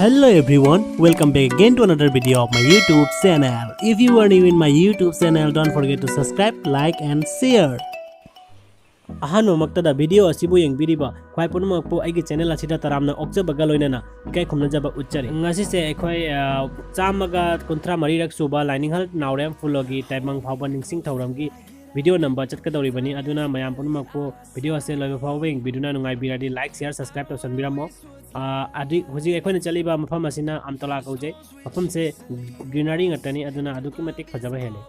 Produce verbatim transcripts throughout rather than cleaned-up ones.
Hello everyone, welcome back again to another video of my YouTube channel. If you are new in my YouTube channel, don't forget to subscribe, like and share. ꯑꯍꯥꯟꯕꯃꯛꯇꯗ video ꯑꯁꯤꯕꯨ ꯌꯦꯡꯕꯤꯔꯤꯕ ꯈ꯭ꯋꯥꯏ ꯄꯨꯝꯅꯃꯛꯄꯨ ꯑꯩꯒꯤ channel ꯑꯁꯤꯗ ꯇꯔꯥꯝꯅ ꯑꯣꯛꯆꯕꯒ ꯂꯣꯏꯅꯅ ꯏꯀꯥꯏ ꯈꯨꯝꯅꯖꯕ ꯎꯠꯆꯔꯤ꯫ ꯉꯁꯤꯁꯦ ꯑꯩꯈꯣꯏ, ꯑ, ꯆꯥꯝꯃꯒ ꯀꯨꯟꯊ꯭ꯔꯥ ꯃꯔꯤꯔꯛ ꯁꯨꯕ ꯂꯥꯏꯅꯤꯡꯍꯜ ꯅꯥꯎꯔꯦꯝ ꯐꯨꯂꯣꯒꯤ ꯇꯥꯏꯕꯪ ꯐꯥꯎꯕ ꯅꯤꯡꯁꯤꯡ ꯊꯧꯔꯝꯒꯤ video ꯅꯝꯕ ꯆꯠꯀꯗꯧꯔꯤꯕꯅꯤ꯫ ꯑꯗꯨꯅ ꯃꯌꯥꯝ ꯄꯨꯝꯅꯃꯛꯄꯨ video ꯑꯁꯦ ꯂꯣꯏꯕ ꯐꯥꯎꯕ ꯌꯦꯡꯕꯤꯗꯨꯅ ꯅꯨꯡꯉꯥꯏꯕꯤꯔꯗꯤ like, share, subscribe ꯇꯧꯁꯟꯕꯤꯔꯝꯃꯣ꯫ ꯑ, ꯑꯗꯨ ꯍꯧꯖꯤꯛ ꯑꯩꯈꯣꯏꯅ ꯆꯠꯂꯤꯕ ꯃꯐꯝ ꯑꯁꯤꯅ ꯑꯝꯇꯂꯥ ꯀꯧꯖꯩ꯫ ꯃꯐꯝꯁꯦ greenery ꯉꯥꯛꯇꯅꯤ, ꯑꯗꯨꯅ ꯑꯗꯨꯛꯀꯤ ꯃꯇꯤꯛ ꯐꯖꯕ ꯍꯦꯜꯂꯤ꯫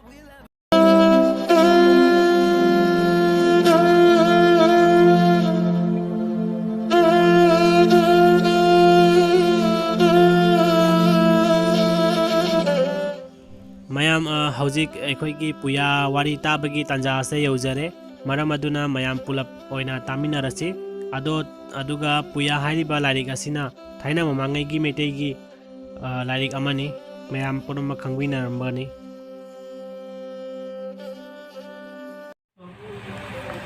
ꯃꯌꯥꯝ, ꯑ, ꯍꯧꯖꯤꯛ ꯑꯩꯈꯣꯏꯒꯤ ꯄꯨꯌꯥ ꯋꯥꯔꯤ ꯇꯥꯕꯒꯤ ꯇꯥꯟꯖꯥ ꯑꯁꯦ ꯌꯧꯖꯔꯦ꯫ ꯃꯔꯝ ꯑꯗꯨꯅ ꯃꯌꯥꯝ ꯄꯨꯂꯞ ꯑꯣꯏꯅ ꯇꯥꯃꯤꯟꯅꯔꯁꯤ꯫ ꯑꯗꯣ, ꯑꯗꯨꯒ ꯄꯨꯌꯥ ꯍꯥꯏꯔꯤꯕ ꯂꯥꯏꯔꯤꯛ ꯑꯁꯤꯅ ꯊꯥꯏꯅ ꯃꯃꯥꯡꯉꯩꯒꯤ ꯃꯩꯇꯩꯒꯤ, ꯑ, ꯂꯥꯏꯔꯤꯛ ꯑꯃꯅꯤ꯫ ꯃꯌꯥꯝ ꯄꯨꯝꯅꯃꯛ ꯈꯪꯕꯤꯅꯔꯝꯒꯅꯤ꯫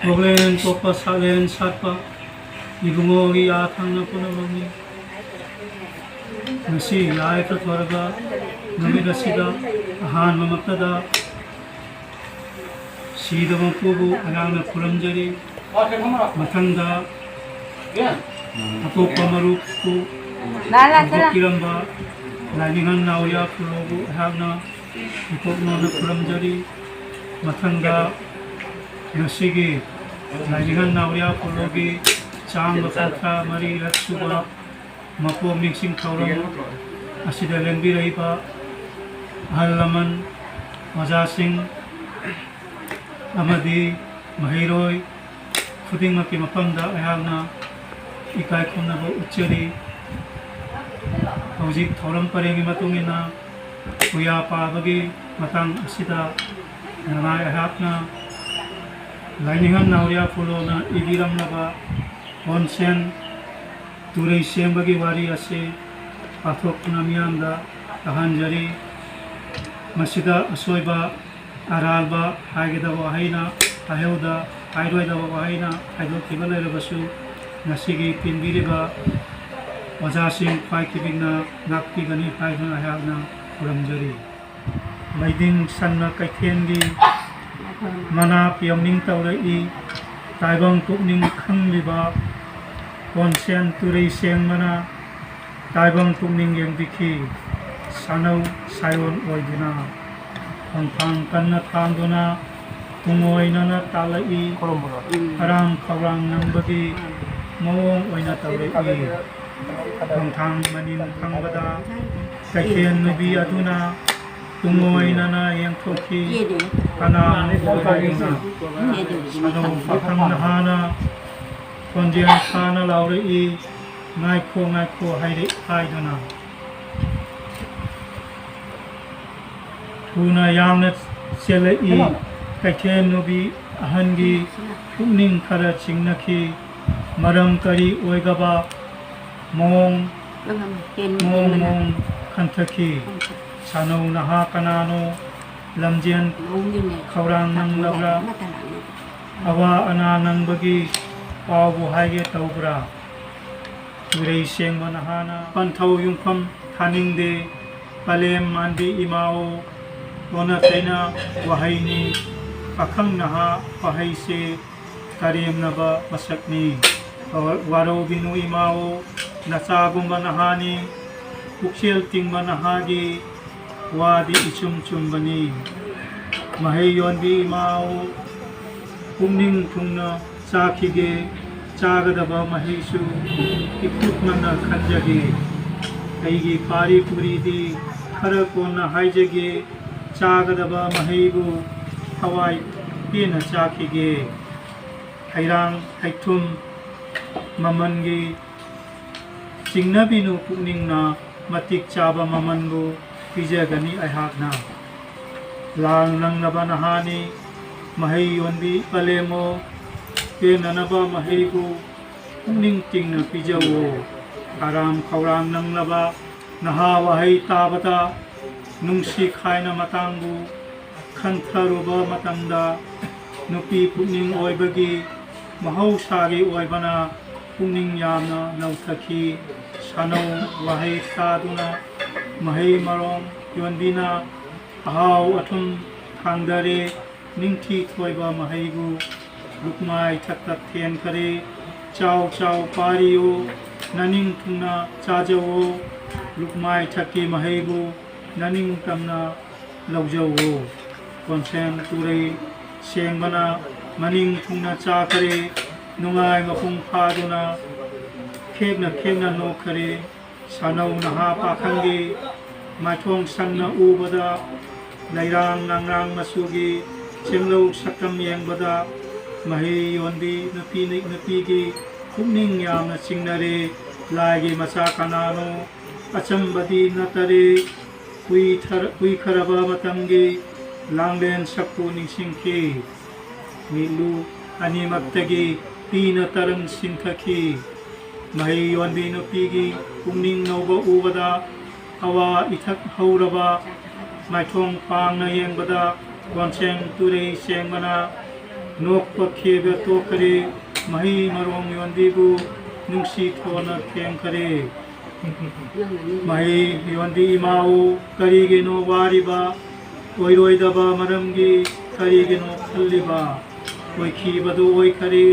ꯀꯣꯛꯂꯦꯟ ꯀꯣꯛꯄ ꯁꯥꯠꯂꯦꯟ ꯁꯥꯠꯄ ꯏꯕꯨꯡꯉꯣꯒꯤ ꯌꯥ ꯊꯪꯅ ꯄꯨꯝꯅꯃꯛꯅꯤ꯫ ꯉꯁꯤ ꯌꯥꯏꯐ ꯊꯣꯔꯕ ꯅꯨꯃꯤꯠ ꯑꯁꯤꯗ ꯑꯍꯥꯟꯕꯃꯛꯇꯗ ꯁꯤꯗꯕ ꯃꯄꯨꯕꯨ ꯑꯩꯍꯥꯛꯅ ꯈꯨꯔꯨꯝꯖꯔꯤ꯫ ꯃꯊꯪꯗ ꯑꯇꯣꯞꯄ ꯃꯔꯨꯞꯄꯨ ꯍꯧꯗꯣꯛꯄꯤꯔꯝꯕ ꯂꯥꯏꯅꯤꯡꯍꯟ ꯅꯥꯎꯔꯤꯌꯥ ꯈꯨꯂꯣꯕꯨ ꯑꯩꯍꯥꯛꯅ ꯏꯀꯣꯛꯅꯣꯅ ꯈꯨꯔꯨꯝꯖꯔꯤ꯫ ꯃꯊꯪꯗ ꯉꯁꯤꯒꯤ ꯂꯥꯏꯅꯤꯡꯍꯟ ꯅꯥꯎꯔꯤꯌꯥ ꯈꯨꯂꯣꯒꯤ ꯆꯥꯝꯃ ꯀꯨꯟꯊ꯭ꯔꯥ ꯃꯔꯤꯔꯛ ꯁꯨꯕ ꯃꯄꯣꯛ ꯅꯤꯡꯁꯤꯡ ꯊꯧꯔꯝ ꯑꯁꯤꯗ ꯂꯦꯡꯕꯤꯔꯛꯏꯕ ꯑꯍꯜ ꯂꯃꯟ, ꯑꯣꯖꯥꯁꯤꯡ ꯑꯃꯗꯤ ꯃꯍꯩꯔꯣꯏ ꯈꯨꯗꯤꯡꯃꯛꯀꯤ ꯃꯐꯝꯗ ꯑꯩꯍꯥꯛꯅ ꯏꯀꯥꯏ ꯈꯨꯝꯅꯕ ꯎꯠꯆꯔꯤ꯫ ꯍꯧꯖꯤꯛ ꯊꯧꯔꯝ ꯄꯔꯦꯡꯒꯤ ꯃꯇꯨꯡ ꯏꯟꯅ ꯄꯨꯌꯥ ꯄꯥꯕꯒꯤ ꯃꯇꯥꯡ ꯑꯁꯤꯗ ꯅꯅꯥꯏ ꯑꯩꯍꯥꯛꯅ ꯂꯥꯏꯅꯤꯡꯍꯟ ꯅꯥꯎꯔꯤꯌꯥ ꯈꯨꯂꯣꯅ ꯏꯕꯤꯔꯝꯂꯕ ꯑꯣꯟꯁꯦꯟ ꯇꯨꯔꯩ ꯁꯦꯝꯕꯒꯤ ꯋꯥꯔꯤ ꯑꯁꯤ ꯄꯥꯊꯣꯛꯇꯨꯅ ꯃꯤꯌꯥꯝꯗ ꯇꯥꯍꯟꯖꯔꯤ꯫ ꯃꯁꯤꯗ ꯑꯁꯣꯏꯕ ꯑꯔꯥꯟꯕ ꯍꯥꯏꯒꯗꯕ ꯋꯥꯍꯩꯅ ꯍꯥꯏꯍꯧꯗ, ꯍꯥꯏꯔꯣꯏꯗꯕ ꯋꯥꯍꯩꯅ ꯍꯥꯏꯗꯣꯛꯈꯤꯕ ꯂꯩꯔꯕꯁꯨ, ꯉꯁꯤꯒꯤ ꯄꯦꯟꯕꯤꯔꯤꯕ ꯑꯣꯖꯥꯁꯤꯡ ꯈ꯭ꯋꯥꯏ ꯈꯤꯕꯤꯛꯅ ꯉꯥꯛꯄꯤꯒꯅꯤ ꯍꯥꯏꯗꯨꯅ ꯑꯩꯍꯥꯛꯅ ꯈꯨꯔꯨꯝꯖꯔꯤ꯫ ꯃꯩꯗꯤꯡ ꯁꯟꯅ ꯀꯩꯊꯦꯜꯒꯤ ꯃꯅꯥ ꯄꯤꯌꯝꯅꯤꯡ ꯇꯧꯔꯛꯏ꯫ ꯇꯥꯏꯕꯪ ꯄꯨꯛꯅꯤꯡ ꯈꯪꯂꯤꯕ ꯀꯣꯟꯁꯦꯟ ꯇꯨꯔꯩ ꯁꯦꯡꯕꯅ ꯇꯥꯏꯕꯪ ꯄꯨꯛꯅꯤꯡ ꯌꯦꯡꯕꯤꯈꯤ꯫ ꯁꯥꯅꯧ ꯁꯥꯌꯣꯟ ꯑꯣꯏꯗꯨꯅ ꯈꯣꯡꯊꯥꯡ ꯀꯟꯅ ꯊꯥꯡꯗꯨꯅ ꯇꯨꯡꯑꯣꯏꯅꯅ ꯇꯥꯜꯂꯛꯏ꯫ ꯎꯝ꯫ ꯑꯔꯥꯝ ꯈꯧꯔꯥꯡ ꯅꯪꯕꯒꯤ ꯃꯑꯣꯡ ꯑꯣꯏꯅ ꯇꯧꯔꯛꯏ꯫ ꯈꯣꯡꯊꯥꯡ ꯃꯅꯤꯡ ꯐꯪꯕꯗ ꯀꯩꯊꯦꯜ ꯅꯨꯄꯤ ꯑꯗꯨꯅ ꯇꯨꯡꯑꯣꯏꯅꯅ ꯌꯦꯡꯊꯣꯛꯈꯤ꯫ ꯀꯅꯥꯅꯣ ꯍꯥꯏꯗꯨꯅ ꯁꯥꯅꯧ ꯄꯥꯈꯪ ꯅꯍꯥꯅ ꯈꯣꯟꯖꯦꯜ ꯊꯥꯅ ꯂꯥꯎꯔꯛꯏ꯫ "ꯉꯥꯏꯈꯣ, ꯉꯥꯏꯈꯣ" ꯍꯥꯏꯔꯛ-, ꯍꯥꯏꯗꯨꯅ꯫ ꯊꯨꯅ ꯌꯥꯡꯅ ꯆꯦꯜꯂꯛꯏ꯫ ꯀꯩꯊꯦꯜ ꯅꯨꯄꯤ ꯑꯍꯟꯒꯤ ꯄꯨꯛꯅꯤꯡ ꯈꯔ ꯆꯤꯡꯅꯈꯤ꯫ ꯃꯔꯝ ꯀꯔꯤ ꯑꯣꯏꯒꯕ ꯃꯑꯣꯡ, ꯃꯑꯣꯡ ꯃꯑꯣꯡ ꯈꯟꯊꯈꯤ꯫ ꯁꯥꯅꯧ ꯅꯍꯥ ꯀꯅꯥꯅꯣ? ꯂꯝꯖꯦꯟ ꯈꯧꯔꯥꯡ ꯅꯪꯂꯕ꯭ꯔꯥ? ꯑꯋꯥ ꯑꯅꯥ ꯅꯪꯕꯒꯤ ꯄꯥꯎꯕꯨ ꯍꯥꯏꯒꯦ ꯇꯧꯕ꯭ꯔꯥ? ꯇꯨꯔꯩ ꯁꯦꯡꯕ ꯅꯍꯥꯅ ꯄꯟꯊꯧ ꯌꯨꯝꯐꯝ ꯊꯥꯅꯤꯡꯗꯦ꯫ ꯄꯂꯦꯝ ꯃꯥꯟꯕꯤ ꯏꯃꯥꯑꯣ, ꯑꯣꯟꯅ ꯇꯩꯅ ꯋꯥꯍꯩꯅꯤ꯫ ꯄꯥꯈꯪ ꯅꯍꯥ ꯋꯥꯍꯩꯁꯦ ꯀꯔꯦꯝꯅꯕ ꯃꯁꯛꯅꯤ꯫ ꯋꯥꯔꯧꯕꯤꯅꯨ ꯏꯃꯥꯑꯣ, ꯅꯆꯥꯒꯨꯝꯕ ꯅꯍꯥꯅꯤ꯫ ꯄꯨꯛꯆꯦꯜ ꯇꯤꯡꯕ ꯅꯍꯥꯒꯤ ꯋꯥꯗꯤ ꯏꯆꯨꯝ ꯆꯨꯝꯕꯅꯤ꯫ ꯃꯍꯩ ꯌꯣꯟꯕꯤ ꯏꯃꯥꯑꯣ, ꯄꯨꯛꯅꯤꯡ ꯊꯨꯡꯅ ꯆꯥꯈꯤꯒꯦ꯫ ꯆꯥꯒꯗꯕ ꯃꯍꯩꯁꯨ ꯏꯀꯨꯞꯅꯅ ꯈꯟꯖꯒꯦ꯫ ꯑꯩꯒꯤ ꯄꯥꯔꯤ ꯄꯨꯔꯤꯗꯤ ꯈꯔ ꯀꯣꯟꯅ ꯍꯥꯏꯖꯒꯦ꯫ ꯆꯥꯒꯗꯕ ꯃꯍꯩꯕꯨ ꯊꯋꯥꯏ ꯄꯦꯟꯅ ꯆꯥꯈꯤꯒꯦ꯫ ꯍꯩꯔꯥꯡ ꯍꯩꯊꯨꯝ ꯃꯃꯜꯒꯤ ꯆꯤꯡꯅꯕꯤꯅꯨ ꯄꯨꯛꯅꯤꯡꯅ, ꯃꯇꯤꯛ ꯆꯥꯕ ꯃꯃꯜꯕꯨ ꯄꯤꯖꯒꯅꯤ ꯑꯩꯍꯥꯛꯅ꯫ ꯂꯥꯡ ꯂꯪꯂꯕ ꯅꯍꯥꯅꯤ, ꯃꯍꯩ ꯌꯣꯟꯕꯤ ꯄꯂꯦꯝꯑꯣ, ꯄꯦꯟꯅꯅꯕ ꯃꯍꯩꯕꯨ ꯄꯨꯛꯅꯤꯡ ꯇꯤꯡꯅ ꯄꯤꯖꯧꯑꯣ꯫ ꯑꯔꯥꯝ ꯈꯧꯔꯥꯡ ꯅꯪꯂꯕ ꯅꯍꯥ ꯋꯥꯍꯩ ꯇꯥꯕꯗ ꯅꯨꯡꯁꯤ ꯈꯥꯏꯅ ꯃꯇꯥꯡꯕꯨ ꯈꯟꯊꯔꯨꯕ ꯃꯇꯝꯗ ꯅꯨꯄꯤ ꯄꯨꯛꯅꯤꯡ ꯑꯣꯏꯕꯒꯤ ꯃꯍꯧꯁꯥꯒꯤ ꯑꯣꯏꯕꯅ ꯄꯨꯛꯅꯤꯡ ꯌꯥꯝꯅ ꯂꯧꯊꯈꯤ꯫ ꯁꯥꯅꯧ ꯋꯥꯍꯩ ꯇꯥꯗꯨꯅ ꯃꯍꯩ ꯃꯔꯣꯡ ꯌꯣꯟꯕꯤꯅ ꯑꯍꯥꯎ ꯑꯊꯨꯝ ꯊꯥꯡꯗꯔꯦ꯫ ꯅꯤꯡꯊꯤ ꯊꯣꯏꯕ ꯃꯍꯩꯕꯨ ꯂꯨꯛꯃꯥꯏ ꯊꯛꯇ ꯊꯦꯟꯈꯔꯦ꯫ ꯆꯥꯎ ꯆꯥꯎ ꯄꯥꯔꯤꯌꯣ, ꯅꯅꯤꯡ ꯊꯨꯡꯅ ꯆꯥꯖꯧꯋꯣ꯫ ꯂꯨꯛꯃꯥꯏ ꯊꯛꯀꯤ ꯃꯍꯩꯕꯨ ꯅꯅꯤꯡ ꯇꯝꯅ ꯂꯧꯖꯧꯋꯣ꯫ ꯀꯣꯟꯁꯦꯟ ꯇꯨꯔꯩ ꯁꯦꯡꯕꯅ ꯃꯅꯤꯡ ꯊꯨꯡꯅ ꯆꯥꯈꯔꯦ꯫ ꯅꯨꯡꯉꯥꯏ ꯃꯄꯨꯡ ꯐꯥꯗꯨꯅ ꯈꯦꯛꯅ ꯈꯦꯛꯅ ꯅꯣꯛꯈꯔꯦ꯫ ꯁꯥꯅꯧ ꯅꯍꯥ ꯄꯥꯈꯪꯒꯤ ꯃꯥꯏꯊꯣꯡ ꯁꯪꯅ ꯎꯕꯗ, ꯂꯩꯔꯥꯡ ꯉꯥꯡꯔꯥꯡ ꯃꯆꯨꯒꯤ ꯆꯦꯡꯂꯧ ꯁꯛꯇꯝ ꯌꯦꯡꯕꯗ, ꯃꯍꯩ ꯌꯣꯟꯕꯤ ꯅꯨꯄꯤ, ꯅꯨꯄꯤꯒꯤ ꯄꯨꯛꯅꯤꯡ ꯌꯥꯝꯅ ꯆꯤꯡꯅꯔꯦ꯫ ꯂꯥꯏꯒꯤ ꯃꯆꯥ ꯀꯅꯥꯅꯣ? ꯑꯆꯝꯕꯗꯤ ꯅꯠꯇꯔꯦ꯫ ꯀꯨꯏꯊꯔ-, ꯀꯨꯏꯈꯔꯕ ꯃꯇꯝꯒꯤ ꯂꯥꯡꯂꯦꯟ ꯁꯛꯄꯨ ꯅꯤꯡꯁꯤꯡꯈꯤ꯫ ꯃꯤꯠꯂꯨ ꯑꯅꯤꯃꯛꯇꯒꯤ ꯄꯤꯅ ꯇꯔꯪ ꯆꯤꯡꯊꯈꯤ꯫ ꯃꯍꯩ ꯌꯣꯟꯕꯤ ꯅꯨꯄꯤꯒꯤ ꯄꯨꯛꯅꯤꯡ ꯅꯧꯕ ꯎꯕꯗ, ꯑꯋꯥ ꯏꯊꯛ ꯍꯧꯔꯕ ꯃꯥꯏꯊꯣꯡ ꯄꯥꯡꯅ ꯌꯦꯡꯕꯗ, ꯀꯣꯟꯁꯦꯡ ꯇꯨꯔꯩ ꯁꯦꯡꯕꯅ ꯅꯣꯛꯄ ꯈꯦꯕ ꯇꯣꯛꯈꯔꯦ꯫ ꯃꯍꯩ ꯃꯔꯣꯡ ꯌꯣꯟꯕꯤꯕꯨ ꯅꯨꯡꯁꯤ ꯊꯣꯟꯅ ꯊꯦꯡꯈꯔꯦ꯫ ꯃꯍꯩ ꯌꯣꯟꯕꯤ ꯏꯃꯥꯎ, ꯀꯔꯤꯒꯤꯅꯣ ꯋꯥꯔꯤꯕ? ꯑꯣꯏꯔꯣꯏꯗꯕ ꯃꯔꯝꯒꯤ ꯀꯔꯤꯒꯤꯅꯣ ꯈꯜꯂꯤꯕ? ꯑꯣꯏꯈꯤꯕꯗꯨ ꯑꯣꯏꯈꯔꯦ,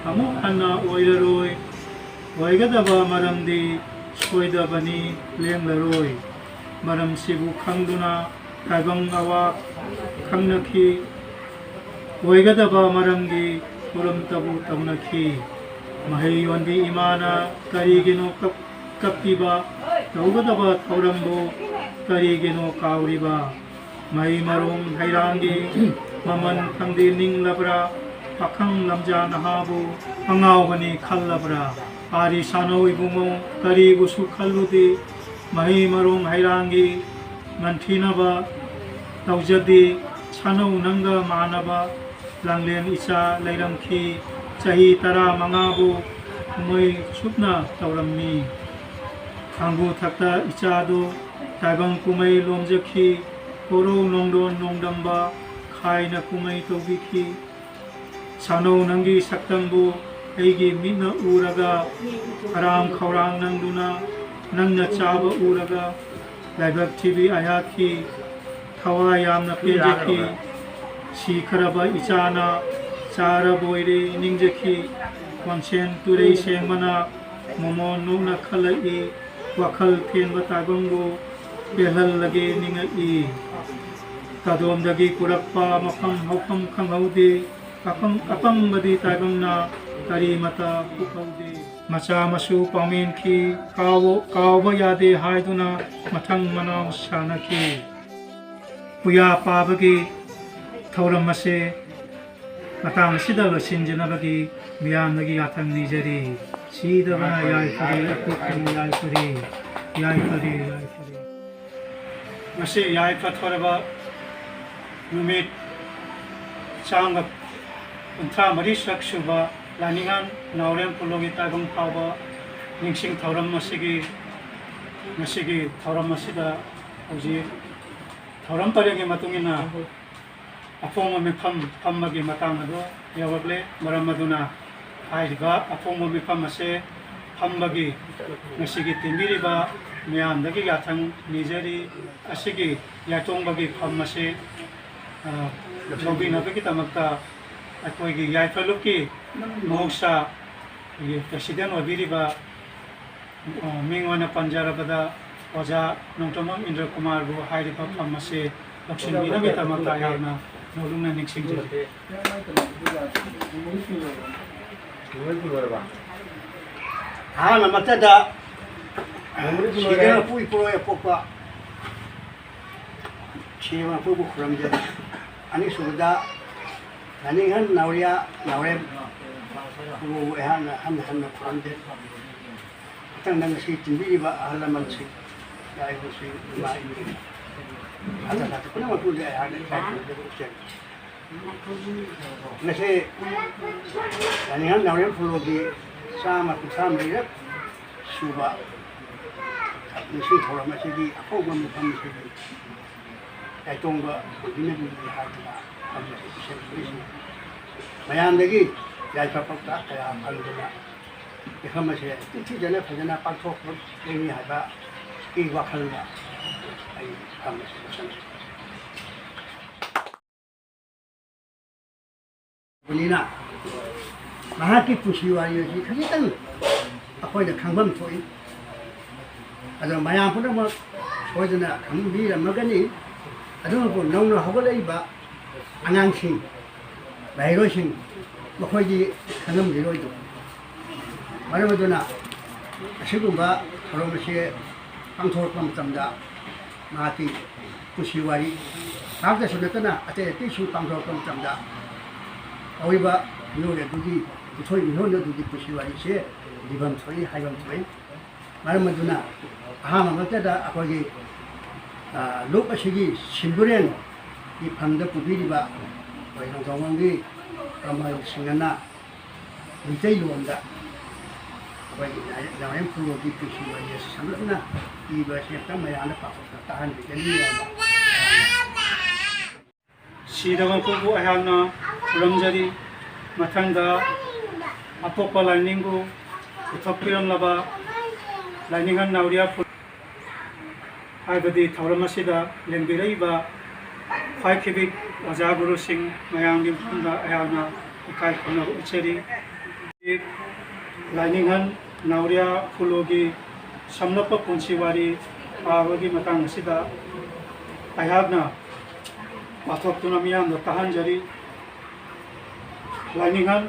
ꯑꯃꯨꯛ ꯍꯟꯅ ꯑꯣꯏꯔꯔꯣꯏ꯫ ꯑꯣꯏꯒꯗꯕ ꯃꯔꯝꯗꯤ ꯁꯣꯏꯗꯕꯅꯤ, ꯂꯦꯡꯂꯔꯣꯏ꯫ ꯃꯔꯝꯁꯤꯕꯨ ꯈꯪꯗꯨꯅ ꯇꯥꯏꯕꯪ ꯑꯋꯥ ꯈꯪꯅꯈꯤ꯫ ꯑꯣꯏꯒꯗꯕ ꯃꯔꯝꯒꯤ ꯊꯧꯔꯝꯇꯕꯨ ꯇꯧꯅꯈꯤ꯫ ꯃꯍꯩ ꯌꯣꯟꯕꯤ ꯏꯃꯥꯅ ꯀꯔꯤꯒꯤꯅꯣ ꯀꯞ-, ꯀꯞꯄꯤꯕ? ꯇꯧꯒꯗꯕ ꯊꯧꯔꯝꯕꯨ ꯀꯔꯤꯒꯤꯅꯣ ꯀꯥꯎꯔꯤꯕ? ꯃꯍꯩ ꯃꯔꯣꯡ ꯍꯩꯔꯥꯡꯒꯤ ꯃꯃꯜ ꯈꯪꯗꯦ ꯅꯤꯡꯂꯕ꯭ꯔꯥ? ꯄꯥꯈꯪ ꯂꯝꯖꯥ ꯅꯍꯥꯕꯨ ꯑꯉꯥꯎꯕꯅꯤ ꯈꯜꯂꯕ꯭ꯔꯥ? ꯄꯥꯔꯤ ꯁꯥꯅꯧ ꯏꯕꯨꯡꯉꯣ, ꯀꯔꯤꯕꯨꯁꯨ ꯈꯜꯂꯨꯗꯦ꯫ ꯃꯍꯩ ꯃꯔꯣꯡ ꯍꯩꯔꯥꯡꯒꯤ ꯃꯟꯊꯤꯅꯕ ꯇꯧꯖꯗꯦ꯫ ꯁꯥꯅꯧ ꯅꯪꯒ ꯃꯥꯟꯅꯕ ꯂꯥꯡꯂꯦꯟ ꯏꯆꯥ ꯂꯩꯔꯝꯈꯤ꯫ ꯆꯍꯤ ꯇꯔꯥ ꯃꯉꯥꯕꯨ ꯀꯨꯝꯍꯩ ꯁꯨꯞꯅ ꯇꯧꯔꯝꯃꯤ꯫ ꯈꯥꯡꯕꯨ ꯊꯛꯇ ꯏꯆꯥꯗꯨ ꯇꯥꯏꯕꯪ ꯀꯨꯝꯍꯩ ꯂꯣꯝꯖꯈꯤ꯫ ꯀꯣꯔꯧ ꯅꯣꯡꯗꯣꯟ ꯅꯣꯡꯗꯝꯕ ꯈꯥꯏꯅ ꯀꯨꯝꯍꯩ ꯇꯧꯕꯤꯈꯤ꯫ ꯁꯥꯅꯧ ꯅꯪꯒꯤ ꯁꯛꯇꯝꯕꯨ ꯑꯩꯒꯤ ꯃꯤꯠꯅ ꯎꯔꯒ ꯍꯔꯥꯝ ꯈꯧꯔꯥꯡ ꯅꯪꯗꯨꯅ ꯅꯪꯅ ꯆꯥꯕ ꯎꯔꯒ ꯂꯥꯏꯕꯛ ꯊꯤꯕꯤ ꯑꯩꯍꯥꯛꯀꯤ ꯊꯋꯥꯏ ꯌꯥꯝꯅ ꯄꯦꯟꯖꯈꯤ꯫ ꯁꯤꯈ꯭ꯔꯕ ꯏꯆꯥꯅ ꯆꯥꯔꯕꯣꯏꯔꯦ ꯅꯤꯡꯖꯈꯤ꯫ ꯈꯣꯟꯁꯦꯟ ꯇꯨꯔꯩ ꯁꯦꯡꯕꯅ ꯃꯣꯃꯣꯟ ꯅꯣꯛꯅ ꯈꯜꯂꯛꯏ꯫ ꯋꯥꯈꯜ ꯊꯦꯟꯕ ꯇꯥꯏꯕꯪꯕꯨ ꯄꯦꯜꯍꯜꯂꯒꯦ ꯅꯤꯡꯉꯛꯏ꯫ ꯀꯗꯣꯝꯗꯒꯤ ꯄꯨꯔꯛꯄ ꯃꯐꯝ ꯍꯧꯐꯝ ꯈꯪꯍꯧꯗꯦ꯫ ꯑꯄꯪ-, ꯑꯄꯪꯕꯗꯤ ꯇꯥꯏꯕꯪꯅ ꯀꯔꯤꯃꯇ ꯄꯣꯛꯍꯧꯗꯦ꯫ ꯃꯆꯥ ꯃꯁꯨ ꯄꯥꯝꯃꯦꯟꯈꯤ, ꯀꯥꯎꯕ, ꯀꯥꯎꯕ ꯌꯥꯗꯦ ꯍꯥꯏꯗꯨꯅ ꯃꯊꯪ ꯃꯅꯥꯎ ꯁꯥꯟꯅꯈꯤ꯫ ꯄꯨꯌꯥ ꯄꯥꯕꯒꯤ ꯊꯧꯔꯝ ꯑꯁꯤ ꯃꯇꯥꯡ ꯑꯁꯤꯗ ꯂꯣꯏꯁꯤꯟꯖꯅꯕꯒꯤ ꯃꯤꯌꯥꯝꯗꯒꯤ ꯌꯥꯊꯪ ꯅꯤꯖꯔꯤ꯫ ꯁꯤꯗꯕꯅ ꯌꯥꯏꯐꯔꯦ, ꯑꯄꯤꯛꯄꯅ ꯌꯥꯏꯐꯔꯦ, ꯌꯥꯏꯐꯔꯦ, ꯌꯥꯏꯐꯔꯦ꯫ ꯉꯁꯤ ꯌꯥꯏꯐ ꯊꯣꯔꯕ ꯅꯨꯃꯤꯠ ꯆꯥꯝꯃ ꯀꯨꯟꯊ꯭ꯔꯥ ꯃꯔꯤ ꯁꯛ ꯁꯨꯕ ꯂꯥꯏꯅꯤꯡꯉꯥꯟ ꯅꯥꯎꯔꯦꯝ ꯈꯨꯜꯂꯣꯒꯤ ꯇꯥꯏꯕꯪ ꯐꯥꯎꯕ ꯅꯤꯡꯁꯤꯡ ꯊꯧꯔꯝ ꯑꯁꯤꯒꯤ ꯉꯁꯤꯒꯤ ꯊꯧꯔꯝ ꯑꯁꯤꯗ ꯍꯧꯖꯤꯛ ꯊꯧꯔꯝ ꯄꯔꯦꯡꯒꯤ ꯃꯇꯨꯡ ꯏꯟꯅ ꯑꯐꯣꯡꯕ ꯃꯤꯐꯝ ꯐꯝꯕꯒꯤ ꯃꯇꯥꯡ ꯑꯗꯨ ꯌꯧꯔꯛꯂꯦ꯫ ꯃꯔꯝ ꯑꯗꯨꯅ ꯍꯥꯏꯔꯤꯕ ꯑꯐꯣꯡꯕ ꯃꯤꯐꯝ ꯑꯁꯦ ꯐꯝꯕꯒꯤ ꯉꯁꯤꯒꯤ ꯇꯤꯟꯕꯤꯔꯤꯕ ꯃꯤꯌꯥꯝꯗꯒꯤ ꯌꯥꯊꯪ ꯅꯤꯖꯔꯤ꯫ ꯑꯁꯤꯒꯤ ꯌꯥꯏꯇꯣꯡꯕꯒꯤ ꯐꯝ ꯑꯁꯤ, ꯑ, ꯂꯧꯕꯤꯅꯕꯒꯤꯗꯃꯛꯇ ꯑꯩꯈꯣꯏꯒꯤ ꯌꯥꯏꯐ ꯂꯨꯞꯀꯤ ꯃꯍꯧꯁꯥ ꯑꯩꯈꯣꯏꯒꯤ president ꯑꯣꯏꯕꯤꯔꯤꯕ, ꯑ, ꯃꯤꯡ ꯑꯣꯏꯅ ꯄꯟꯖꯔꯕꯗ ꯑꯣꯖꯥ ꯅꯣꯡꯊꯣꯝꯕꯝ ꯏꯟꯗ꯭ꯔ ꯀꯨꯃꯥꯔꯕꯨ ꯍꯥꯏꯔꯤꯕ ꯐꯝ ꯑꯁꯤ ꯂꯧꯁꯤꯟꯕꯤꯅꯕꯒꯤꯗꯃꯛꯇ ꯑꯩꯍꯥꯛꯅ ꯅꯣꯂꯨꯛꯅ ꯅꯤꯡꯁꯤꯡꯖꯔꯤ꯫ ꯑꯍꯥꯟꯕꯃꯛꯇꯗ ꯁꯤꯗꯅ ꯄꯨꯏ ꯄꯨꯔꯣꯏ ꯑꯄꯣꯛꯄ ꯁꯤꯕ ꯃꯄꯨꯕꯨ ꯈꯨꯔꯨꯝꯖꯔꯤ꯫ ꯑꯅꯤꯁꯨꯕꯗ ꯂꯥꯏꯅꯤꯡꯍꯟ ꯅꯥꯎꯔꯤꯌꯥ ꯅꯥꯎꯔꯦꯝ ꯄꯨꯕꯨ ꯑꯩꯍꯥꯛꯅ ꯍꯟꯅ ꯍꯟꯅ ꯈꯨꯔꯨꯝꯖꯔꯤ꯫ ꯃꯊꯪꯗ ꯉꯁꯤ ꯇꯤꯟꯕꯤꯔꯤꯕ ꯑꯍꯜ ꯂꯃꯟꯁꯤꯡ, ꯏꯆꯥ ꯏꯁꯨꯁꯤꯡ, ꯏꯃꯥ ꯏꯕꯦꯟ, ꯁꯥꯇ꯭ꯔ ꯁꯥꯇ꯭ꯔꯤ ꯄꯨꯝꯅꯃꯛꯄꯨ ꯑꯩꯍꯥꯛꯅ ꯏꯀꯥꯏ ꯈꯨꯝꯅꯖꯕ ꯎꯠꯆꯔꯤ꯫ ꯉꯁꯤ ꯂꯥꯏꯅꯤꯡꯍꯟ ꯅꯥꯎꯔꯦꯝ ꯈꯨꯜꯂꯣꯒꯤ ꯆꯥꯝꯃ ꯀꯨꯟꯊ꯭ꯔꯥ ꯃꯔꯤꯔꯛ ꯁꯨꯕ ꯅꯤꯡꯁꯤꯡ ꯊꯧꯔꯝ ꯑꯁꯤꯒꯤ ꯑꯐꯥꯎꯕ ꯃꯐꯝ ꯑꯁꯤꯒꯤ ꯌꯥꯏꯇꯣꯡꯕ ꯑꯣꯏꯕꯤꯅꯕꯒꯤ ꯍꯥꯏꯗꯨꯅ ꯐꯝ ꯑꯁꯤ ꯄꯤꯁꯤꯟꯕꯤꯔꯤꯁꯤ꯫ ꯃꯌꯥꯝꯗꯒꯤ ꯌꯥꯏꯐ ꯄꯥꯎꯇꯥꯛ ꯀꯌꯥ ꯐꯪꯗꯨꯅ ꯃꯤꯐꯝ ꯑꯁꯦ ꯅꯤꯡꯊꯤꯖꯅ ꯐꯖꯅ ꯄꯥꯡꯊꯣꯛꯀꯅꯤ ꯍꯥꯏꯕꯒꯤ ꯋꯥꯈꯜꯗ ꯑꯩ ꯐꯝ ꯑꯁꯤ ꯂꯣꯏꯁꯤꯟꯖꯔꯤ꯫ ꯕꯅꯤꯅ ꯃꯍꯥꯛꯀꯤ ꯄꯨꯟꯁꯤ ꯋꯥꯔꯤ ꯑꯁꯤ ꯈꯖꯤꯛꯇꯪ ꯑꯩꯈꯣꯏꯅ ꯈꯪꯐꯝ ꯊꯣꯛꯏ꯫ ꯑꯗꯣ ꯃꯌꯥꯝ ꯄꯨꯝꯅꯃꯛ ꯁꯣꯏꯗꯅ ꯈꯪꯕꯤꯔꯝꯃꯒꯅꯤ꯫ ꯑꯗꯨꯕꯨ ꯅꯧꯅ ꯍꯧꯒꯠꯂꯛꯏꯕ ꯑꯉꯥꯡꯁꯤꯡ, ꯃꯍꯩꯔꯣꯏꯁꯤꯡ, ꯃꯈꯣꯏꯗꯤ ꯈꯪꯉꯝꯈꯤꯔꯣꯏꯗꯣ꯫ ꯃꯔꯝ ꯑꯗꯨꯅ ꯑꯁꯤꯒꯨꯝꯕ ꯊꯧꯔꯝ ꯑꯁꯤ ꯄꯥꯡꯊꯣꯔꯛꯄ ꯃꯇꯝꯗ ꯃꯍꯥꯛꯀꯤ ꯄꯨꯟꯁꯤ ꯋꯥꯔꯤ ꯉꯥꯛꯇꯁꯨ ꯅꯠꯇꯅ ꯑꯇꯩ ꯑꯇꯩꯁꯨ ꯄꯥꯡꯊꯣꯔꯛꯄ ꯃꯇꯝꯗ ꯍꯧꯔꯤꯕ ꯃꯤꯑꯣꯏ ꯑꯗꯨꯒꯤ, ꯃꯤꯊꯣꯏ ꯃꯤꯍꯦꯟ ꯑꯗꯨꯒꯤ ꯄꯨꯟꯁꯤ ꯋꯥꯔꯤꯁꯦ ꯂꯤꯐꯝ ꯊꯣꯛꯏ, ꯍꯥꯏꯐꯝ ꯊꯣꯛꯏ꯫ ꯃꯔꯝ ꯑꯗꯨꯅ ꯑꯍꯥꯟꯕꯃꯛꯇꯗ ꯑꯩꯈꯣꯏꯒꯤ, ꯑ, ꯂꯨꯞ ꯑꯁꯤꯒꯤ ꯁꯤꯝꯕꯨꯔꯦꯟꯒꯤ ꯐꯝꯗ ꯄꯨꯕꯤꯔꯤꯕ ꯑꯩꯈꯣꯏ ꯅꯣꯡꯊꯣꯡꯕꯝꯒꯤ ꯀꯃꯜ ꯁꯤꯡꯍꯅ ꯃꯩꯇꯩꯂꯣꯟꯗ ꯑꯩꯈꯣꯏꯒꯤ ꯅꯥꯎꯔꯦꯝ ꯈꯨꯂꯣꯒꯤ ꯄꯨꯟꯁꯤ ꯋꯥꯔꯤ ꯑꯁꯤ ꯁꯝꯂꯞꯅ ꯏꯕ ꯑꯁꯤ ꯑꯝꯇꯪ ꯃꯌꯥꯝꯗ ꯄꯥꯊꯣꯛꯇ ꯇꯥꯍꯟꯕꯤꯒꯅꯤ ꯍꯥꯏꯅ ꯁꯤꯗꯕ ꯃꯄꯨꯕꯨ ꯑꯩꯍꯥꯛꯅ ꯈꯨꯔꯨꯝꯖꯔꯤ꯫ ꯃꯊꯪꯗ ꯑꯄꯣꯛꯄ ꯂꯥꯏꯅꯤꯡꯕꯨ ꯄꯨꯊꯣꯛꯄꯤꯔꯝꯂꯕ ꯂꯥꯏꯅꯤꯡꯍꯟ ꯅꯥꯎꯔꯤꯌꯥ ꯐꯨ-, ꯍꯥꯏꯕꯗꯤ ꯊꯧꯔꯝ ꯑꯁꯤꯗ ꯂꯦꯡꯕꯤꯔꯛꯏꯕ ꯈ꯭ꯋꯥꯏ ꯈꯤꯕꯤꯛ ꯑꯣꯖꯥ ꯒꯨꯔꯨꯁꯤꯡ ꯃꯌꯥꯝꯒꯤ ꯃꯐꯝꯗ ꯑꯩꯍꯥꯛꯅ ꯏꯀꯥꯏ ꯈꯨꯝꯅꯕ ꯎꯠꯆꯔꯤ꯫ ꯂꯥꯏꯅꯤꯡꯍꯟ ꯅꯥꯎꯔꯤꯌꯥ ꯈꯨꯂꯣꯒꯤ ꯁꯝꯂꯞꯄ ꯄꯨꯟꯁꯤ ꯋꯥꯔꯤ ꯄꯥꯕꯒꯤ ꯃꯇꯥꯡ ꯑꯁꯤꯗ ꯑꯩꯍꯥꯛꯅ ꯄꯥꯊꯣꯛꯇꯨꯅ ꯃꯤꯌꯥꯝꯗ ꯇꯥꯍꯟꯖꯔꯤ꯫ ꯂꯥꯏꯅꯤꯡꯍꯟ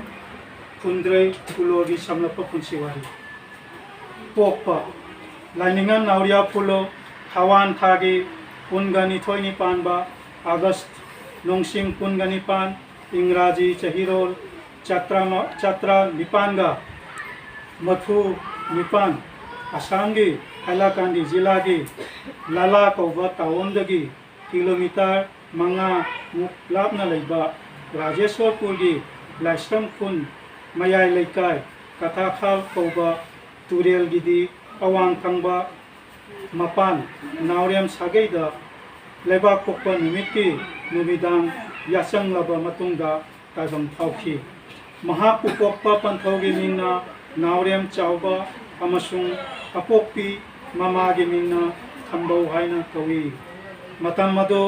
ꯀꯨꯟꯗ꯭ꯔꯩ ꯈꯨꯂꯣꯒꯤ ꯁꯝꯂꯞꯄ ꯄꯨꯟꯁꯤ ꯋꯥꯔꯤ꯫ ꯄꯣꯛꯄ: ꯂꯥꯏꯅꯤꯡꯉꯟ ꯅꯥꯎꯔꯤꯌꯥ ꯐꯨꯂꯣ, ꯊꯥꯋꯥꯟ ꯊꯥꯒꯤ ꯀꯨꯟꯒ ꯅꯤꯊꯣꯏꯅꯤ ꯄꯥꯟꯕ ꯑꯥꯒꯁ ꯅꯣꯡꯁꯤꯡ ꯀꯨꯟꯒ ꯅꯤꯄꯥꯟ, ꯏꯪꯒ꯭ꯔꯥꯖꯤ ꯆꯍꯤꯔꯣꯜ ꯆꯥꯇ꯭ꯔꯥ ꯃ-, ꯆꯥꯇ꯭ꯔꯥ ꯅꯤꯄꯥꯟꯒ ꯃꯔꯐꯨ ꯅꯤꯄꯥꯟ, ꯑꯁꯥꯝꯒꯤ ꯍꯥꯏꯂꯥꯀꯥꯟꯗꯤ ꯖꯤꯂꯥꯒꯤ ꯂꯥꯂꯥ ꯀꯧꯕ ꯇꯥꯎꯟꯗꯒꯤ ꯀꯤꯂꯣꯃꯤꯇꯔ ꯃꯉꯥꯃꯨꯛ ꯂꯥꯞꯅ ꯂꯩꯕ ꯔꯥꯖꯦꯁ꯭ꯋꯔꯄꯨꯔꯒꯤ ꯂꯥꯏꯁ꯭ꯔꯝ ꯈꯨꯟ ꯃꯌꯥꯏ ꯂꯩꯀꯥꯏ ꯀꯊꯥꯈꯥꯜ ꯀꯧꯕ ꯇꯨꯔꯦꯜꯒꯤꯗꯤ ꯑꯋꯥꯡ ꯊꯪꯕ ꯃꯄꯥꯟ ꯅꯥꯎꯔꯦꯝ ꯁꯥꯒꯩꯗ ꯂꯩꯕꯥꯛꯄꯣꯛꯄ ꯅꯨꯃꯤꯠꯀꯤ ꯅꯨꯃꯤꯗꯥꯡ ꯌꯥꯆꯪꯂꯕ ꯃꯇꯨꯡꯗ ꯇꯥꯏꯕꯪ ꯐꯥꯎꯈꯤ꯫ ꯃꯍꯥꯛꯄꯨ ꯄꯣꯛꯄ ꯄꯟꯊꯧꯒꯤ ꯃꯤꯡꯅ ꯅꯥꯎꯔꯦꯝ ꯆꯥꯎꯕ ꯑꯃꯁꯨꯡ ꯑꯄꯣꯛꯄꯤ ꯃꯃꯥꯒꯤ ꯃꯤꯡꯅ ꯊꯝꯕꯧ ꯍꯥꯏꯅ ꯀꯧꯏ꯫ ꯃꯇꯝ ꯑꯗꯨ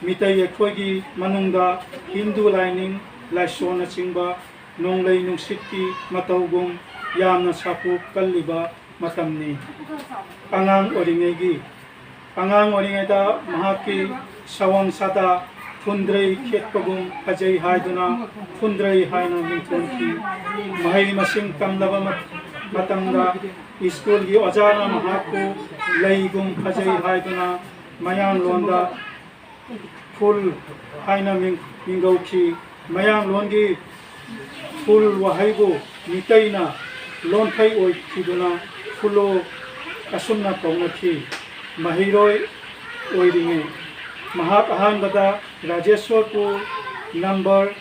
ꯃꯤꯇꯩ ꯑꯩꯈꯣꯏꯒꯤ ꯃꯅꯨꯡꯗ ꯍꯤꯟꯗꯨ ꯂꯥꯏꯅꯤꯡ ꯂꯥꯏꯁꯣꯟꯅꯆꯤꯡꯕ ꯅꯣꯡꯂꯩ ꯅꯨꯡꯁꯤꯠꯀꯤ ꯃꯇꯧꯒꯨꯝ ꯌꯥꯝꯅ ꯁꯥꯐꯨ ꯀꯜꯂꯤꯕ ꯃꯇꯝꯅꯤ꯫ ꯑꯉꯥꯡ ꯑꯣꯏꯔꯤꯉꯩꯒꯤ ꯑꯉꯥꯡ ꯑꯣꯏꯔꯤꯉꯩꯗ ꯃꯍꯥꯛꯀꯤ ꯁꯑꯣꯡ ꯁꯥꯗꯥ ꯐꯨꯟꯗ꯭ꯔꯩ ꯈꯦꯠꯄꯒꯨꯝ ꯐꯖꯩ ꯍꯥꯏꯗꯨꯅ ꯐꯨꯟꯗ꯭ꯔꯩ ꯍꯥꯏꯅ ꯃꯤꯡꯊꯣꯟꯈꯤ꯫ ꯃꯍꯩ ꯃꯁꯤꯡ ꯇꯝꯂꯕ ꯃ- ꯃꯇꯝꯗ ꯁ꯭ꯀꯨꯜꯒꯤ ꯑꯣꯖꯥꯅ ꯃꯍꯥꯛꯄꯨ ꯂꯩꯒꯨꯝ ꯐꯖꯩ ꯍꯥꯏꯗꯨꯅ ꯃꯌꯥꯡꯂꯣꯟꯗ ꯐꯨꯜ ꯍꯥꯏꯅ ꯃꯤꯡ- ꯃꯤꯡꯒꯧꯈꯤ꯫ ꯃꯌꯥꯡꯂꯣꯟꯒꯤ ꯐꯨꯜ ꯋꯥꯍꯩꯕꯨ ꯃꯤꯇꯩꯅ ꯂꯣꯟꯊꯩ ꯑꯣꯏꯈꯤꯗꯨꯅ ꯐꯨꯂꯣ ꯑꯁꯨꯝꯅ ꯀꯧꯅꯈꯤ꯫ ꯃꯍꯩꯔꯣꯏ ꯑꯣꯏꯔꯤꯉꯩ ꯃꯍꯥꯛ ꯑꯍꯥꯟꯕꯗ ꯔꯥꯖꯦꯁ꯭ꯋꯔꯄꯨꯔ ꯅꯝꯕꯔ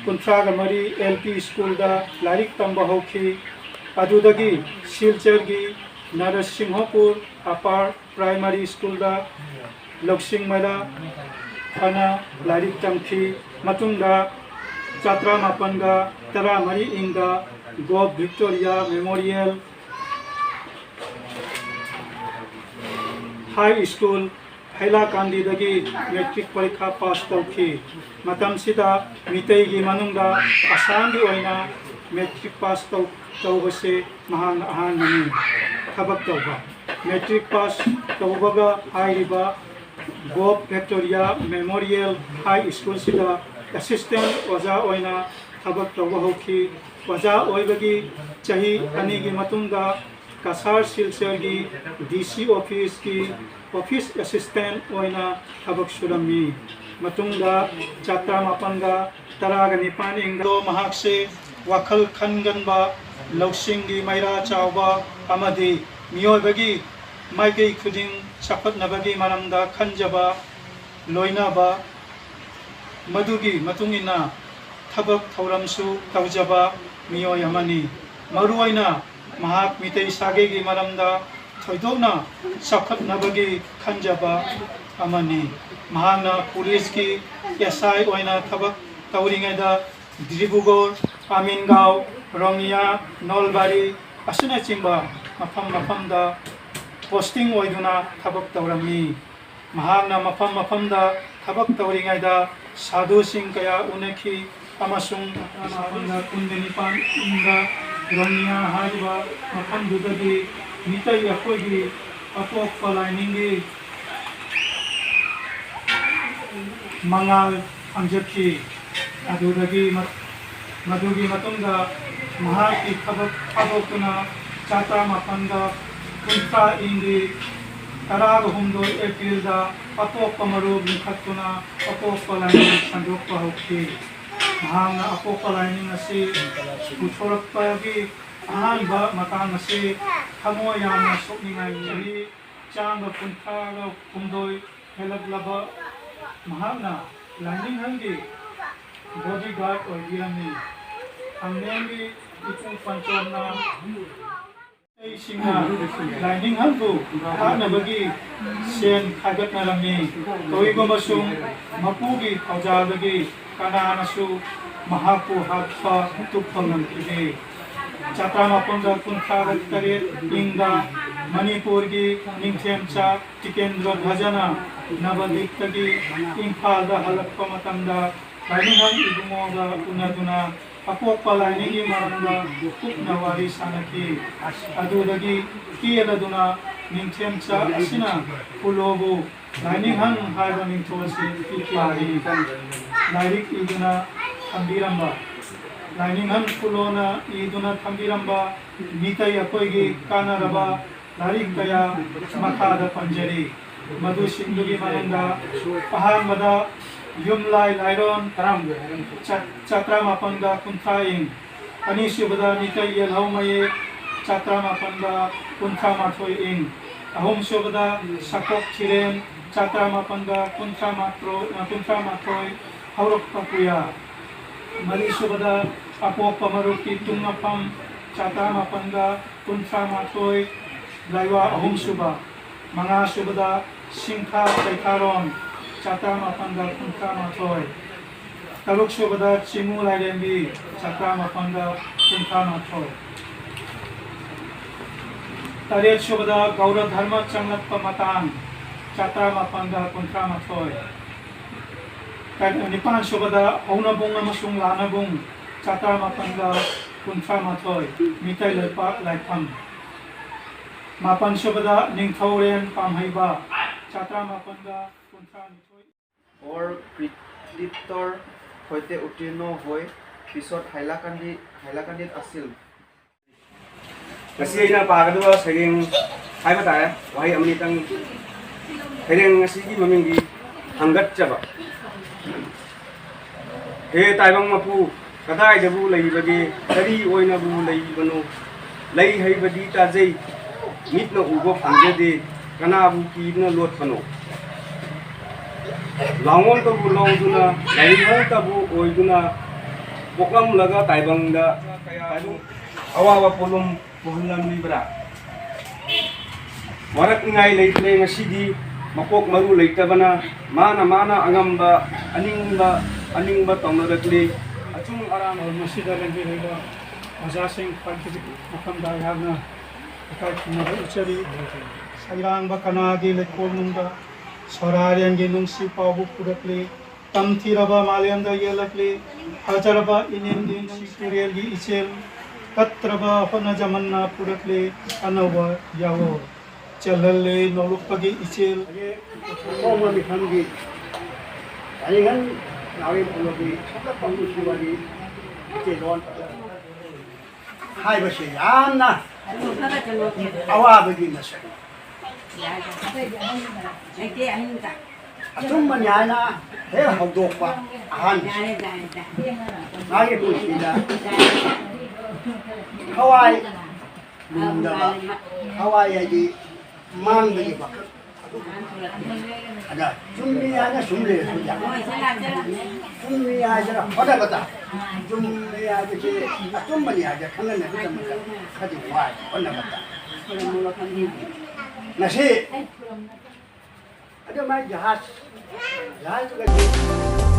ꯀꯨꯟꯊ꯭ꯔꯥꯒ ꯃꯔꯤ ꯑꯦꯜ ꯄꯤ ꯁ꯭ꯀꯨꯜꯗ ꯂꯥꯏꯔꯤꯛ ꯇꯝꯕ ꯍꯧꯈꯤ꯫ ꯑꯗꯨꯗꯒꯤ ꯁꯤꯜꯆꯔꯒꯤ ꯅꯔꯁꯤꯡꯍꯄꯨꯔ ꯑꯄꯥꯔ ꯄ꯭ꯔꯥꯏꯃꯥꯔꯤ ꯁ꯭ꯀꯨꯜꯗ ꯂꯧꯁꯤꯡ ꯃꯩꯔꯥ ꯐꯅ ꯂꯥꯏꯔꯤꯛ ꯇꯝꯈꯤ꯫ ꯃꯇꯨꯡꯗ ꯆꯥꯇ꯭ꯔꯥ ꯃꯥꯄꯟꯒ ꯇꯔꯥꯃꯔꯤ ꯏꯪꯗ ꯒꯣꯞ ꯚꯤꯛꯇꯣꯔꯤꯌꯥ ꯃꯦꯃꯣꯔꯤꯌꯦꯜ ꯍꯥꯏ ꯁ꯭ꯀꯨꯜ ꯍꯩꯂꯥꯀꯥꯟꯗꯤꯗꯒꯤ ꯃꯦꯇ꯭ꯔꯤꯛ ꯄꯔꯤꯈꯥ ꯄꯥꯁ ꯇꯧꯈꯤ꯫ ꯃꯇꯝꯁꯤꯗ ꯃꯤꯇꯩꯒꯤ ꯃꯅꯨꯡꯗ ꯑꯁꯥꯝꯒꯤ ꯑꯣꯏꯅ ꯃꯦꯇ꯭ꯔꯤꯛ ꯄꯥꯁ ꯇꯧ ꯇꯧꯕꯁꯦ ꯃꯍꯥꯛꯅ ꯑꯍꯥꯟꯕꯅꯤ꯫ ꯊꯕꯛ ꯇꯧꯕ ꯃꯦꯇ꯭ꯔꯤꯛ ꯄꯥꯁ ꯇꯧꯕꯒ ꯍꯥꯏꯔꯤꯕ ꯒꯣꯞ ꯚꯤꯛꯇꯣꯔꯤꯌꯥ ꯃꯦꯃꯣꯔꯤꯌꯦꯜ ꯍꯥꯏ ꯁ꯭ꯀꯨꯜꯁꯤꯗ ꯑꯦꯁꯤꯁꯇꯦꯟ ꯑꯣꯖꯥ ꯑꯣꯏꯅ ꯊꯕꯛ ꯇꯧꯕ ꯍꯧꯈꯤ꯫ ꯑꯣꯖꯥ ꯑꯣꯏꯕꯒꯤ ꯆꯍꯤ ꯑꯅꯤꯒꯤ ꯃꯇꯨꯡꯗ ꯀꯁꯥꯔ ꯁꯤꯜꯆꯔꯒꯤ ꯗꯤ ꯁꯤ ꯑꯣꯐꯤꯁꯀꯤ ꯑꯣꯐꯤꯁ ꯑꯦꯁꯤꯁꯇꯦꯟ ꯑꯣꯏꯅ ꯊꯕꯛ ꯁꯨꯔꯝꯃꯤ꯫ ꯃꯇꯨꯡꯗ ꯆꯥꯇ꯭ꯔꯥ ꯃꯥꯄꯟꯒ ꯇꯔꯥꯒ ꯅꯤꯄꯥꯟ ꯏꯪꯗꯣ ꯃꯍꯥꯛꯁꯦ ꯋꯥꯈꯜ ꯈꯟꯒꯟꯕ, ꯂꯧꯁꯤꯡꯒꯤ ꯃꯩꯔꯥ ꯆꯥꯎꯕ ꯑꯃꯗꯤ ꯃꯤꯑꯣꯏꯕꯒꯤ ꯃꯥꯏꯀꯩ ꯈꯨꯗꯤꯡ ꯆꯥꯎꯈꯠꯅꯕꯒꯤ ꯃꯔꯝꯗ ꯈꯟꯖꯕ, ꯂꯣꯏꯅꯕ, ꯃꯗꯨꯒꯤ ꯃꯇꯨꯡ ꯏꯟꯅ ꯊꯕꯛ ꯊꯧꯔꯝꯁꯨ ꯇꯧꯖꯕ ꯃꯤꯑꯣꯏ ꯑꯃꯅꯤ꯫ ꯃꯔꯨꯑꯣꯏꯅ ꯃꯍꯥꯛ ꯃꯤꯇꯩ ꯁꯥꯒꯩꯒꯤ ꯃꯔꯝꯗ ꯊꯣꯏꯗꯣꯛꯅ ꯆꯥꯎꯈꯠꯅꯕꯒꯤ ꯈꯟꯖꯕ ꯑꯃꯅꯤ꯫ ꯃꯍꯥꯛꯅ ꯄꯨꯂꯤꯁꯀꯤ ꯑꯦꯁ ꯑꯥꯏ ꯑꯣꯏꯅ ꯊꯕꯛ ꯇꯧꯔꯤꯉꯩꯗ ꯗꯤꯕ꯭ꯔꯨꯒꯔ, ꯑꯃꯤꯟꯒꯥꯎ, ꯔꯣꯡꯅꯤꯌꯥ, ꯅꯣꯜꯕꯥꯔꯤ ꯑꯁꯤꯅꯆꯤꯡꯕ ꯃꯐꯝ ꯃꯐꯝꯗ ꯄꯣꯁꯇꯤꯡ ꯑꯣꯏꯗꯨꯅ ꯊꯕꯛ ꯇꯧꯔꯝꯃꯤ꯫ ꯃꯍꯥꯛꯅ ꯃꯐꯝ ꯃꯐꯝꯗ ꯊꯕꯛ ꯇꯧꯔꯤꯉꯩꯗ ꯁꯥꯙꯨꯁꯤꯡ ꯀꯌꯥ ꯎꯅꯈꯤ ꯑꯃꯁꯨꯡ ꯃꯥꯄꯟꯒ ꯀꯨꯟꯒ ꯅꯤꯄꯥꯟ ꯏꯪꯗ ꯔꯣꯡꯅꯤꯌꯥ ꯍꯥꯏꯔꯤꯕ ꯃꯐꯝꯗꯨꯗꯒꯤ ꯃꯤꯇꯩ ꯑꯩꯈꯣꯏꯒꯤ ꯑꯄꯣꯛꯄ ꯂꯥꯏꯅꯤꯡꯒꯤ ꯃꯉꯥꯜ ꯐꯪꯖꯈꯤ꯫ ꯑꯗꯨꯗꯒꯤ ꯃ-, ꯃꯗꯨꯒꯤ ꯃꯇꯨꯡꯗ ꯃꯍꯥꯛꯀꯤ ꯊꯕꯛ ꯊꯥꯗꯣꯛꯇꯨꯅ ꯆꯥꯇ꯭ꯔꯥ ꯃꯥꯄꯟꯒ ꯀꯨꯟꯊ꯭ꯔꯥ ꯏꯪꯒꯤ ꯇꯔꯥꯒ ꯍꯨꯝꯗꯣꯏ ꯑꯦꯄ꯭ꯔꯤꯜꯗ ꯑꯄꯣꯛꯄ ꯃꯔꯨꯞ ꯂꯤꯡꯈꯠꯇꯨꯅ ꯑꯄꯣꯛꯄ ꯂꯥꯏꯅꯤꯡ ꯁꯟꯗꯣꯛꯄ ꯍꯧꯈꯤ꯫ ꯃꯍꯥꯛꯅ ꯑꯄꯣꯛꯄ ꯂꯥꯏꯅꯤꯡ ꯑꯁꯤ ꯄꯨꯊꯣꯔꯛꯄꯒꯤ ꯑꯍꯥꯟꯕ ꯃꯇꯥꯡ ꯑꯁꯤ ꯊꯃꯣꯏ ꯌꯥꯝꯅ ꯁꯣꯛꯅꯤꯡꯉꯥꯏ ꯑꯣꯏ꯫ ꯆꯥꯝꯃ ꯀꯨꯟꯊ꯭ꯔꯥꯒ ꯍꯨꯝꯗꯣꯏ ꯍꯦꯜꯂꯛꯂꯕ ꯃꯍꯥꯛꯅ ꯂꯥꯏꯅꯤꯡꯍꯜꯒꯤ ꯕꯣꯗꯤꯒꯥꯔꯗ ꯑꯣꯏꯕꯤꯔꯝꯃꯤ꯫ ꯈꯥꯡꯂꯦꯟꯒꯤ ꯏꯄꯨ ꯄꯟꯆꯣꯝꯅ ꯃꯤꯇꯩꯁꯤꯡꯅ ꯂꯥꯏꯅꯤꯡꯍꯜꯕꯨ ꯍꯥꯠꯅꯕꯒꯤ ꯁꯦꯟ ꯈꯥꯏꯒꯠꯅꯔꯝꯃꯤ꯫ ꯀꯔꯤꯒꯨꯝꯕꯁꯨ ꯃꯄꯨꯒꯤ ꯊꯧꯖꯥꯜꯗꯒꯤ ꯀꯅꯥꯅꯁꯨ ꯃꯍꯥꯛꯄꯨ ꯍꯥꯠꯄ ꯇꯨꯞꯄ ꯉꯝꯈꯤꯗꯦ꯫ ꯆꯥꯇ꯭ꯔꯥ ꯃꯥꯄꯟꯒ ꯀꯨꯟꯊ꯭ꯔꯥꯒ ꯇꯔꯦꯠ ꯏꯪꯗ ꯃꯅꯤꯄꯨꯔꯒꯤ ꯅꯤꯡꯊꯦꯝꯆꯥ ꯇꯤꯀꯦꯟꯗ꯭ꯔ ꯚꯖꯅ ꯅꯕꯗꯤꯞꯇꯒꯤ ꯏꯝꯐꯥꯜꯗ ꯍꯜꯂꯛꯄ ꯃꯇꯝꯗ ꯂꯥꯏꯅꯤꯡꯍꯜ ꯏꯕꯨꯡꯉꯣꯒ ꯎꯅꯗꯨꯅ ꯑꯄꯣꯛꯄ ꯂꯥꯏꯅꯤꯡꯒꯤ ꯃꯔꯝꯗ ꯀꯨꯞꯅ ꯋꯥꯔꯤ ꯁꯥꯅꯈꯤ꯫ ꯑꯗꯨꯗꯒꯤ ꯀꯦꯔꯗꯨꯅ ꯅꯤꯡꯊꯦꯝꯆꯥ ꯑꯁꯤꯅ ꯈꯨꯂꯣꯕꯨ ꯂꯥꯏꯅꯤꯡꯍꯜ ꯍꯥꯏꯕ ꯃꯤꯡꯊꯣꯜ ꯑꯁꯤ ꯄꯤꯈꯤꯕꯅꯤ꯫ ꯂꯥꯏꯔꯤꯛ ꯏꯗꯨꯅ ꯊꯝꯕꯤꯔꯝꯕ, ꯂꯥꯏꯅꯤꯡꯍꯜ ꯈꯨꯂꯣꯅ ꯏꯗꯨꯅ ꯊꯝꯕꯤꯔꯝꯕ ꯃꯤꯇꯩ ꯑꯩꯈꯣꯏꯒꯤ ꯀꯥꯟꯅꯔꯕ ꯂꯥꯏꯔꯤꯛ ꯀꯌꯥ ꯃꯈꯥꯗ ꯄꯟꯖꯔꯤ꯫ ꯃꯗꯨꯁꯤꯡꯗꯨꯒꯤ ꯃꯅꯨꯡꯗ ꯑꯍꯥꯟꯕꯗ ꯌꯨꯝꯂꯥꯏ ꯂꯥꯏꯔꯣꯟ ꯆꯥ-, ꯆꯥꯇ꯭ꯔꯥ ꯃꯥꯄꯟꯒ ꯀꯨꯟꯊ꯭ꯔꯥ ꯏꯪ, ꯑꯅꯤꯁꯨꯕꯗ ꯃꯤꯇꯩ ꯌꯦꯜꯍꯧ ꯃꯌꯦꯛ ꯆꯥꯇ꯭ꯔꯥ ꯃꯥꯄꯟꯒ ꯀꯨꯟꯊ꯭ꯔꯥ ꯃꯥꯊꯣꯏ ꯏꯪ, ꯑꯍꯨꯝꯁꯨꯕꯗ ꯁꯀꯣꯛ ꯊꯤꯔꯦꯟ ꯆꯥꯇ꯭ꯔꯥ ꯃꯥꯄꯟꯒ ꯀꯨꯟꯊ꯭ꯔꯥ ꯃꯥꯊꯣꯏ, ꯀꯨꯟꯊ꯭ꯔꯥ ꯃꯥꯊꯣꯏ ꯍꯧꯔꯛꯄ ꯄꯨꯌꯥ, ꯃꯔꯤꯁꯨꯕꯗ ꯑꯄꯣꯛꯄ ꯃꯔꯨꯞꯀꯤ ꯇꯨꯡ ꯃꯐꯝ ꯆꯥꯇ꯭ꯔꯥ ꯃꯥꯄꯟꯒ ꯀꯨꯟꯊ꯭ꯔꯥ ꯃꯥꯊꯣꯏ ꯂꯥꯏꯋꯥ ꯑꯍꯨꯝꯁꯨꯕ, ꯃꯉꯥꯁꯨꯕꯗ ꯁꯤꯡꯊꯥ ꯆꯩꯊꯥꯔꯣꯟ ꯆꯥꯇ꯭ꯔꯥ ꯃꯥꯄꯟꯒ ꯀꯨꯟꯊ꯭ꯔꯥ ꯃꯥꯊꯣꯏ, ꯇꯔꯨꯛꯁꯨꯕꯗ ꯆꯤꯡꯉꯨ ꯂꯥꯏꯔꯦꯝꯕꯤ, ꯆꯥꯇ꯭ꯔꯥ ꯃꯥꯄꯟꯒ ꯀꯨꯟꯊ꯭ꯔꯥ ꯃꯥꯊꯣꯏ꯫ ꯇꯔꯦꯠꯁꯨꯕꯗ ꯒꯧꯔ ꯙꯔꯃ ꯆꯪꯂꯛꯄ ꯃꯇꯥꯡ, ꯆꯥꯇ꯭ꯔꯥ ꯃꯥꯄꯟꯒ ꯀꯨꯟꯊ꯭ꯔꯥ ꯃꯥꯊꯣꯏ꯫ ꯇꯔꯦꯠ-, ꯅꯤꯄꯥꯟꯁꯨꯕꯗ ꯍꯧꯅꯕꯨꯡ ꯑꯃꯁꯨꯡ ꯂꯥꯅꯕꯨꯡ, ꯆꯥꯇ꯭ꯔꯥ ꯃꯥꯄꯟꯒ ꯀꯨꯟꯊ꯭ꯔꯥ ꯃꯥꯊꯣꯏ, ꯃꯤꯇꯩ ꯂꯩꯄꯥꯛ ꯂꯥꯏꯐꯝ꯫ ꯃꯥꯄꯟꯁꯨꯕꯗ ꯅꯤꯡꯊꯧꯔꯦꯟ ꯄꯥꯝꯍꯩꯕ, ꯆꯥꯇ꯭ꯔꯥ ꯃꯥꯄꯟꯒ ꯀꯨꯟꯊ꯭ꯔꯥ ꯅꯤꯊꯣꯏ꯫ অৰ কৃতিত্বৰ সৈতে উত্তীৰ্ণ হৈ পিছত হাইলাকান্দি, হাইলাকান্দিত আছিল। ꯉꯁꯤ ꯑꯩꯅ ꯄꯥꯒꯗꯕ ꯁꯩꯔꯦꯡ ꯍꯥꯏꯕ ꯇꯥꯔꯦ, ꯋꯥꯍꯩ ꯑꯃꯅꯤꯇꯪ꯫ ꯁꯩꯔꯦꯡ ꯑꯁꯤꯒꯤ ꯃꯃꯤꯡꯗꯤ ꯍꯪꯒꯠꯆꯕ꯫ ꯍꯦ ꯇꯥꯏꯕꯪ ꯃꯄꯨ, ꯀꯗꯥꯏꯗꯕꯨ ꯂꯩꯕꯒꯦ? ꯀꯔꯤ ꯑꯣꯏꯅꯕꯨ ꯂꯩꯕꯅꯣ? ꯂꯩ ꯍꯩꯕꯗꯤ ꯇꯥꯖꯩ, ꯃꯤꯠꯅ ꯎꯕ ꯐꯪꯖꯗꯦ, ꯀꯅꯥꯕꯨ ꯀꯤꯗꯨꯅ ꯂꯣꯠꯄꯅꯣ? ꯂꯥꯡꯑꯣꯟꯇꯕꯨ ꯂꯧꯗꯨꯅ, ꯂꯥꯏꯅꯤꯡꯊꯧꯇꯕꯨ ꯑꯣꯏꯗꯨꯅ, ꯄꯣꯛꯂꯝꯂꯒ ꯇꯥꯏꯕꯪꯗ ꯀꯌꯥꯕꯨ ꯑꯋꯥꯕ ꯄꯣꯠꯂꯨꯝ ꯄꯨꯍꯜꯂꯝꯂꯤꯕ꯭ꯔꯥ? ꯋꯥꯔꯛꯅꯤꯡꯉꯥꯏ ꯂꯩꯇ꯭ꯔꯦ ꯉꯁꯤꯗꯤ, ꯃꯀꯣꯛ ꯃꯔꯨ ꯂꯩꯇꯕꯅ ꯃꯥꯅ ꯃꯥꯅ ꯑꯉꯝꯕ, ꯑꯅꯤꯡꯕ, ꯑꯅꯤꯡꯕ ꯇꯧꯅꯔꯛꯂꯤ꯫ ꯑꯆꯨꯝ ꯑꯔꯥꯟ ꯊꯧꯔꯝ ꯑꯁꯤꯗ ꯂꯦꯡꯕꯤꯔꯤꯕ ꯑꯣꯖꯥꯁꯤꯡ, ꯈ꯭ꯋꯥꯏꯗꯒꯤ ꯃꯐꯝꯗ ꯑꯩꯍꯥꯛꯅ ꯏꯀꯥꯏ ꯈꯨꯝꯅꯕ ꯎꯠꯆꯔꯤ꯫ ꯁꯩꯔꯥꯡꯕ ꯀꯅꯥꯒꯤ ꯂꯩꯀꯣꯜꯅꯨꯡꯗ ꯁꯣꯔꯥꯔꯦꯟꯒꯤ ꯅꯨꯡꯁꯤ ꯄꯥꯎꯕꯨ ꯄꯨꯔꯛꯂꯤ꯫ ꯇꯝꯊꯤꯔꯕ ꯃꯥꯂꯦꯝꯗ ꯌꯦꯜꯂꯛꯂꯤ꯫ ꯐꯖꯔꯕ ꯏꯅꯦꯝꯒꯤ ꯅꯨꯡꯁꯤ ꯇꯨꯔꯦꯜꯒꯤ ꯏꯆꯦꯜ, ꯀꯠꯇ꯭ꯔꯕ ꯍꯣꯠꯅꯖꯃꯟꯅ ꯄꯨꯔꯛꯂꯤ ꯑꯅꯧꯕ ꯌꯥꯑꯣꯜ꯫ ꯆꯦꯜꯍꯜꯂꯤ ꯅꯣꯂꯨꯛꯄꯒꯤ ꯏꯆꯦꯜ꯫ ꯑꯍꯣꯡꯕ ꯃꯤꯐꯝꯒꯤ ꯌꯥꯔꯤꯉꯟ ꯅꯥꯎꯔꯦꯝ ꯈꯨꯂꯣꯒꯤ ꯁꯛꯂꯛꯄ ꯅꯨꯡꯁꯤ ꯋꯥꯔꯤ ꯃꯩꯇꯩꯂꯣꯟ ꯍꯥꯏꯕꯁꯤ ꯌꯥꯝꯅ ꯑꯋꯥꯕꯒꯤ ꯃꯁꯛꯅꯤ꯫ ꯑꯆꯨꯝꯕꯅꯤ ꯍꯥꯏꯅ ꯍꯦꯛ ꯍꯧꯗꯣꯛꯄ ꯑꯍꯥꯟꯕ ꯃꯥꯒꯤ ꯄꯨꯟꯁꯤꯗ ꯊꯋꯥꯏ ꯂꯨꯝꯗꯕ, ꯊꯋꯥꯏ ꯍꯥꯏꯗꯤ ꯃꯥꯡꯕꯒꯤ ꯋꯥꯈꯜ ꯑꯗ ꯆꯨꯝꯃꯤ ꯍꯥꯏꯅ ꯁꯨꯝ ꯂꯩꯔꯁꯨ ꯌꯥꯏ꯫ ꯆꯨꯝꯃꯤ ꯍꯥꯏꯗꯅ ꯍꯣꯠꯅꯕꯗ ꯆꯨꯝꯃꯤ ꯍꯥꯏꯕꯁꯤ ꯑꯆꯨꯝꯕꯅꯤ ꯍꯥꯏꯗꯅ ꯈꯪꯍꯟꯅꯕꯒꯤꯗꯃꯛꯇ ꯈꯔꯗꯤ ꯋꯥꯏ ꯍꯣꯠꯅꯕꯗ꯫ ꯉꯁꯤ ꯑꯗꯨꯃꯥꯏ ꯖꯍꯥꯖ, ꯖꯍꯥꯖ